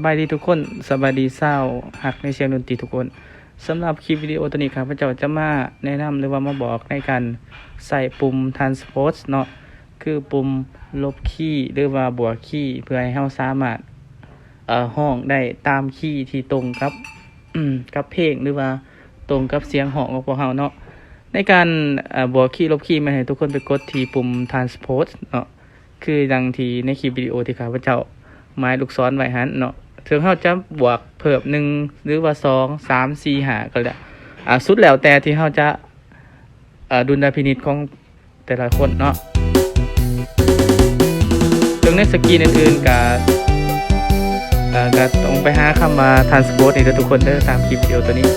ບາຍດີທຸກຄົນ, ສະບາຍດີຊາວຮັກໃນສຽງດົນຕີທຸກຄົນ. ສຳລັບຄລິບວິດີໂອໂຕນີ້ ຂ້າພະເຈົ້າຈະມາແນະນຳ ຫຼືວ່າມາບອກໃນການໃຊ້ປຸ່ມ Transpose ເນາະ, ຄືປຸ່ມລົບຄີ ຫຼືວ່າບວກຄີ ເພື່ອໃຫ້ເຮົາສາມາດ ເອີ ຮ້ອງໄດ້ຕາມຄີທີ່ຕົງກັບ ກັບເພງ ຫຼືວ່າຕົງກັບສຽງຮ້ອງຂອງພວກເຮົາເນາະ. ໃນການ ເອີ ບວກຄີລົບຄີ ແມ່ນໃຫ້ທຸກຄົນໄປກົດທີ່ປຸ່ມ Transpose ເນາະ. ຄືດັ່ງທີ່ໃນຄລິບວິດີໂອທີ່ຂ້າພະເຈົ້າໝາຍລູກສອນໄວ້ຫັ້ນເນາະ, ເຖິງເຮົາຈະບວກເພີ່ມໜຶ່ງ ຫຼືວ່າສອງ ສາມ ສີ່ ຫ້າ ກໍແລ້ວ ອາ ສຸດແລ້ວແຕ່ທີ່ເຮົາຈະ ອາ ດຸນຍະພິນິດຂອງແຕ່ລະຄົນເນາະ. ເຊິ່ງໃນສະກຣີນອື່ນໆ ກະ ອາ ກະຕ້ອງໄປຫາຄຳວ່າ Transpose ນີ້ເດີທຸກຄົນເດີ ຕາມຄລິບວິດີໂອໂຕນີ້.